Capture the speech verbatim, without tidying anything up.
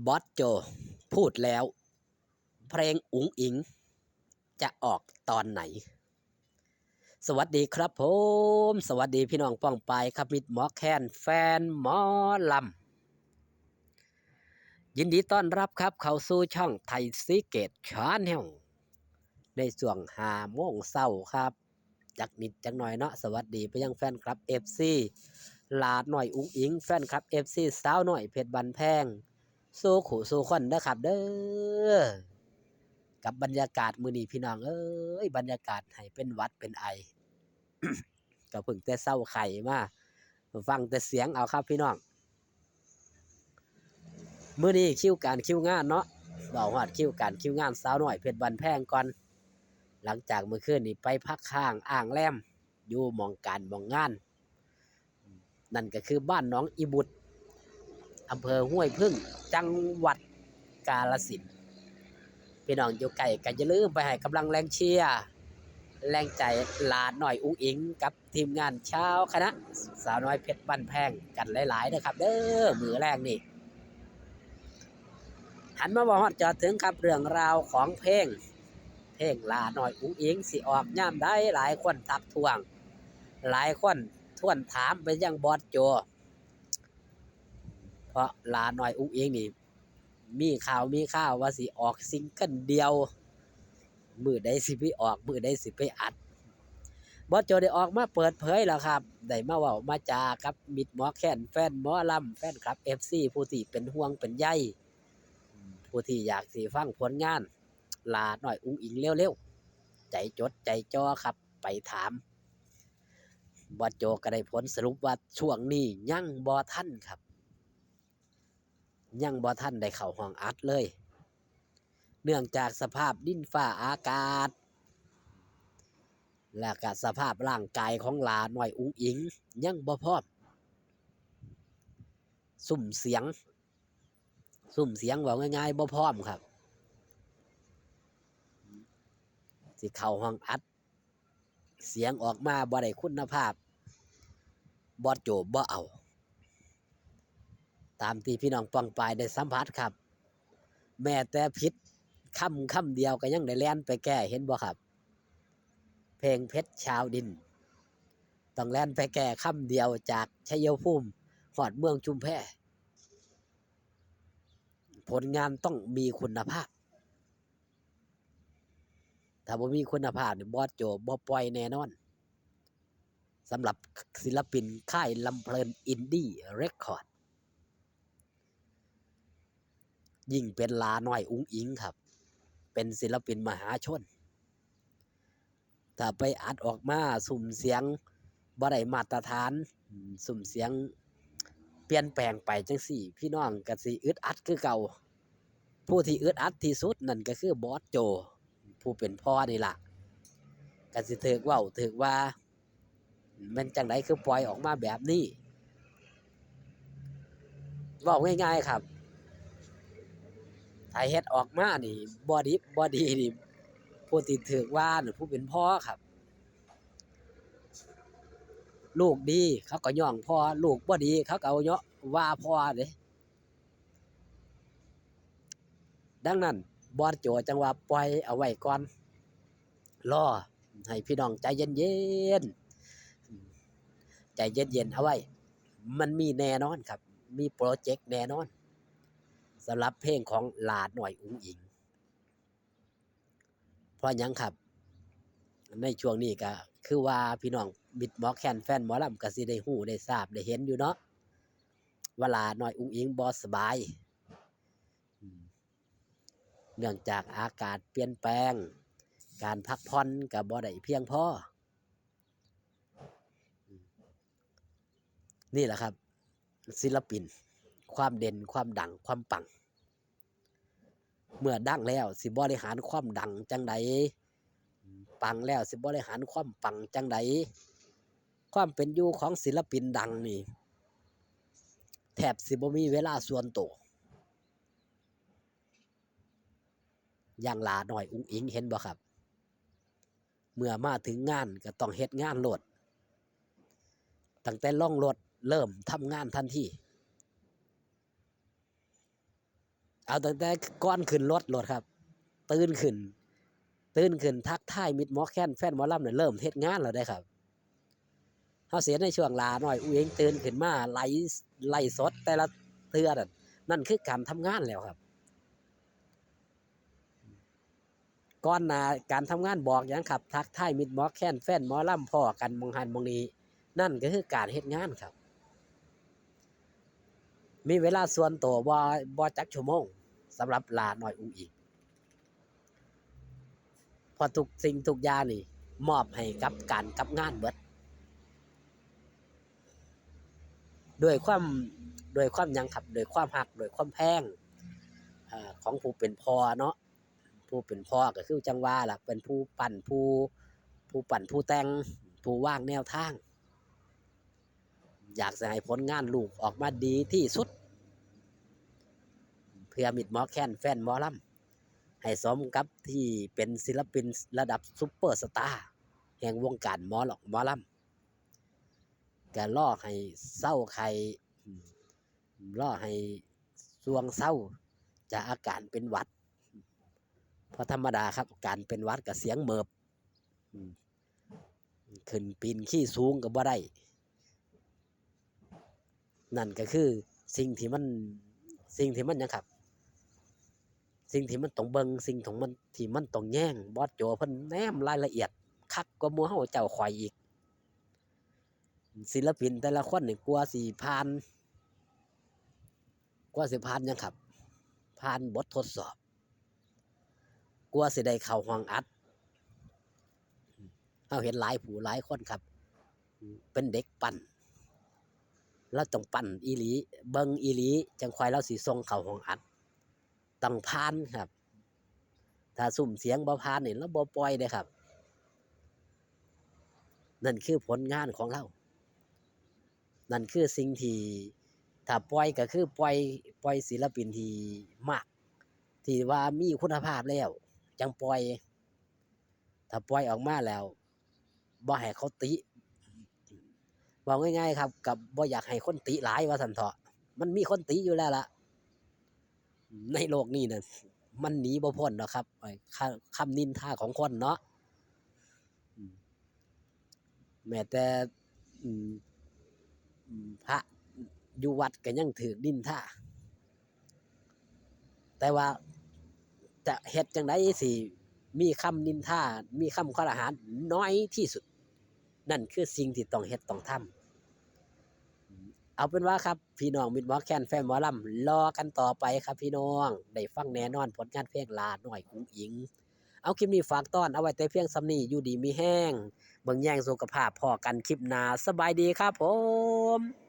บอสโจพูดแล้ว เพลงอุ๋งอิ๋งจะออกตอนไหน สวัสดีครับผม สวัสดีพี่น้องป้องปายครับ มิตรหมอแคน แฟนหมอลำ ยินดีต้อนรับครับ เข้าสู่ช่องไทยซีเกตชาแนล ในช่วงห้าโมงเช้าครับ จักนิดจักหน่อยเนาะ สวัสดีไปยังแฟนคลับ เอฟซี หลาน้อยอุ๋งอิ๋ง แฟนคลับ เอฟซี สาวน้อยเพชรบ้านแพง สู่คู่สู่คนเด้อครับเด้อ กับบรรยากาศมื้อนี้พี่น้องเอ้ย บรรยากาศให้เป็นหวัดเป็นไอ ก็เพิ่งแต่เซาไข้มา ฟังแต่เสียงเอาครับพี่น้อง มื้อนี้คิวการคิวงานเนาะ เว้าฮอดคิวการคิวงานสาวน้อยเพชรบ้านแพงก่อน หลังจากมื้อคืนนี้ไปพักค้างอ้างแรมอยู่หม่องการหม่องงาน นั่นก็คือบ้านหนองอีบุตร อำเภอห้วยผึ้ง จังหวัดกาฬสินธุ์ พี่น้องอยู่ไกลก็อย่าลืมไปให้กำลังแรงเชียร์ แรงใจหลาน้อยอุ๋งอิ๋งกับทีมงานชาวคณะสาวน้อยเพชรบ้านแพงกันหลายๆเด้อครับเด้อ มื้อแรกนี่ หันมาเว้าฮอดเจาะถึงครับ เรื่องราวของเพลง เพลงหลาน้อยอุ๋งอิ๋งสิออกยามใด หลายคนทักท้วง หลายคนทวนถามไปยังบอสโจ เพราะหลาน้อยอุ๋งอิ๋งนี่ มีข่าวมีข่าวว่าสิออกซิงเกิลเดี่ยว มื้อใดสิไปออก มื้อใดสิไปอัด บอสโจได้ออกมาเปิดเผยแล้วครับ ได้มาเว้ามาจากับมิตรหมอแคน แฟนหมอลำ แฟนคลับ เอฟซี ผู้ที่เป็นห่วงเป็นใย ผู้ที่อยากสิฟังผลงานหลาน้อยอุ๋งอิ๋งเร็วๆ ใจจดใจจ่อครับ ไปถาม บอสโจก็ได้ผลสรุปว่าช่วงนี้ยังบ่ทันครับ ยังบ่ทันได้เข้าห้องอัดเลย เนื่องจากสภาพดินฟ้าอากาศ และก็สภาพร่างกายของหลาน้อยอุ๋งอิ๋งยังบ่พร้อม ซุ่มเสียง ซุ่มเสียงเว้าง่ายๆ บ่พร้อมครับ สิเข้าห้องอัด เสียงออกมาบ่ได้คุณภาพ บอสโจบ่เอา ตามที่พี่น้องป้องปายได้สัมผัสครับ แม้แต่ผิดคำคำเดียวก็ยังได้แล่นไปแก้ เห็นบ่ครับ เพลงเพชรชาวดิน ต้องแล่นไปแก้คำเดียวจากชัยภูมิฮอดเมืองชุมแพ ผลงานต้องมีคุณภาพ ถ้าบ่มีคุณภาพนี่บอสโจบ่ปล่อยแน่นอน สำหรับศิลปินค่ายลำเพลินอินดี้เรคคอร์ด ยิ่งเป็นหลาน้อยอุ๋งอิ๋งครับ เป็นศิลปินมหาชน ถ้าไปอัดออกมาซุ่มเสียงบ่ได้มาตรฐาน อืม ซุ่มเสียงเปลี่ยนแปลงไปจั่งซี้ พี่น้องก็สิอึดอัดคือเก่า ผู้ที่อึดอัดที่สุดนั่นก็คือบอสโจ ผู้เป็นพ่อนี่ล่ะ ก็สิถูกเว้าถูกว่า แม่นจั่งใดคือปล่อยออกมาแบบนี้ เว้าง่ายๆครับ ถ้าเฮ็ดออกมานี่บ่ดิบบ่ดีนี่ ผู้ที่ถูกว่านี่ผู้เป็นพ่อครับ ลูกดีเขาก็ย้องพ่อ ลูกบ่ดีเขาก็เอาเยาะว่าพ่อเด้ ดังนั้นบอสโจจั่งว่าปล่อยเอาไว้ก่อน รอให้พี่น้องใจเย็นๆ ใจเย็นๆ เอาไว้ มันมีแน่นอนครับ มีโปรเจกต์แน่นอน สำหรับเพลงของหลาน้อยอุ๋งอิ๋ง เพราะหยังครับ ในช่วงนี้ก็คือว่าพี่น้องมิตรหมอแคน แฟนหมอลำก็สิได้ฮู้ได้ทราบได้เห็นอยู่เนาะ ว่าหลาน้อยอุ๋งอิ๋งบ่สบาย อืม เนื่องจากอากาศเปลี่ยนแปลง การพักผ่อนก็บ่ได้เพียงพอ อืม นี่แหละครับ ศิลปิน ความเด่น ความดัง ความปัง เมื่อดังแล้วสิบริหารความดังจั่งใด ปังแล้วสิบริหารความปังจั่งใด ความเป็นอยู่ของศิลปินดังนี่ แทบสิบ่มีเวลาส่วนตัว อย่างหลาน้อยอุ๋งอิ๋ง เห็นบ่ครับ เมื่อมาถึงงานก็ต้องเฮ็ดงานโลด ตั้งแต่ลงรถเริ่มทำงานทันที เอาตั้งแต่ก่อนขึ้นรถโลดครับ ตื่นขึ้น ตื่นขึ้นทักทายมิตรหมอแคนแฟนหมอลำเนี่ยเริ่มเฮ็ดงานแล้วเด้ครับ เฮาสิเห็นในช่วงหล้าน้อยอุ๋งอิ๋งตื่นขึ้นมาไลฟ์ ไลฟ์สดแต่ละเทื่อนั่น นั่นคือการทำงานแล้วครับ ก่อนหน้าการทำงานบอกหยังครับ ทักทายมิตรหมอแคนแฟนหมอลำ พ้อกันหม่องหั้นหม่องนี้ นั่นก็คือการเฮ็ดงานครับ มีเวลาส่วนตัวบ่ บ่จักชั่วโมง สำหรับหล้าน้อยอุ๋งอิ๋ง เพราะทุกสิ่งทุกอย่างนี่มอบให้กับการกับงานเบิด ด้วยความ ด้วยความหยังครับ ด้วยความฮัก ด้วยความแพง เอ่อ ของผู้เป็นพ่อเนาะ ผู้เป็นพ่อก็คือจั่งว่าล่ะ เป็นผู้ปั้น ผู้ ผู้ปั้น ผู้แต่ง ผู้วางแนวทาง อยากจะให้ผลงานลูกออกมาดีที่สุด เพื่อมิตรหมอแคนแฟนหมอลำ ให้สมกับที่เป็นศิลปินระดับซุปเปอร์สตาร์แห่งวงการหมอลำ หมอลำ ก็รอให้เซาไข้ อืม รอให้ส่วงเซาจากอาการเป็นหวัด เพราะธรรมดาครับ การเป็นหวัดก็เสียงเมิบ อืม ขึ้นปีนขี้สูงก็บ่ได้ นั่นก็คือสิ่งที่มัน สิ่งที่มันหยังครับ สิ่งที่มันต้องเบิ่ง สิ่งของมัน ที่มันต้องแยง บอสโจเพิ่นแนมรายละเอียดคักกว่าหมู่เฮาเจ้าข่อยอีก ศิลปินแต่ละคนนี่กว่าสิผ่าน กว่าสิผ่านหยังครับ ผ่านบททดสอบ กว่าสิได้เข้าห้องอัด เฮาเห็นหลายผู้หลายคนครับ เป็นเด็กปั้น ลาวต้องปั้นอีหลี เบิ่งอีหลี จั่งค่อยลาวสิส่งเข้าห้องอัด ต้องผ่านครับ ถ้าซุ่มเสียงบ่ผ่านนี่ลาวบ่ปล่อยเด้ครับ นั่นคือผลงานของลาว นั่นคือสิ่งที่ ถ้าปล่อยก็คือปล่อย ปล่อยศิลปินที่มัก ที่ว่ามีคุณภาพแล้ว จั่งปล่อย ถ้าปล่อยออกมาแล้ว บ่ให้เขาติ เว้าง่ายๆครับ ก็บ่อยากให้คนติหลายว่าซั่นเถาะ มันมีคนติอยู่แล้วล่ะ ในโลกนี้น่ะ มันหนีบ่พ้นดอกครับ ไอ้ค- คำนินทาของคนเนาะ อืม แม้แต่ อืม อืม พระอยู่วัดก็ยังถูกนินทา แต่ว่าจะเฮ็ดจั่งใดสิมีคำนินทา มีคำคอรหาน้อยที่สุด นั่นคือสิ่งที่ต้องเฮ็ดต้องทำ เอาเป็นว่าครับ พี่น้องมิตรหมอแคนแฟนหมอลำ รอกันต่อไปครับพี่น้อง ได้ฟังแน่นอนผลงานเพลงหล้าน้อยอุ๋งอิ๋ง เอาคลิปนี้ฝากต้อนเอาไว้แต่เพียงส่ำนี้ อยู่ดีมีแฮง เบิ่งแยงสุขภาพ พ้อกันคลิปหน้า สบายดีครับผม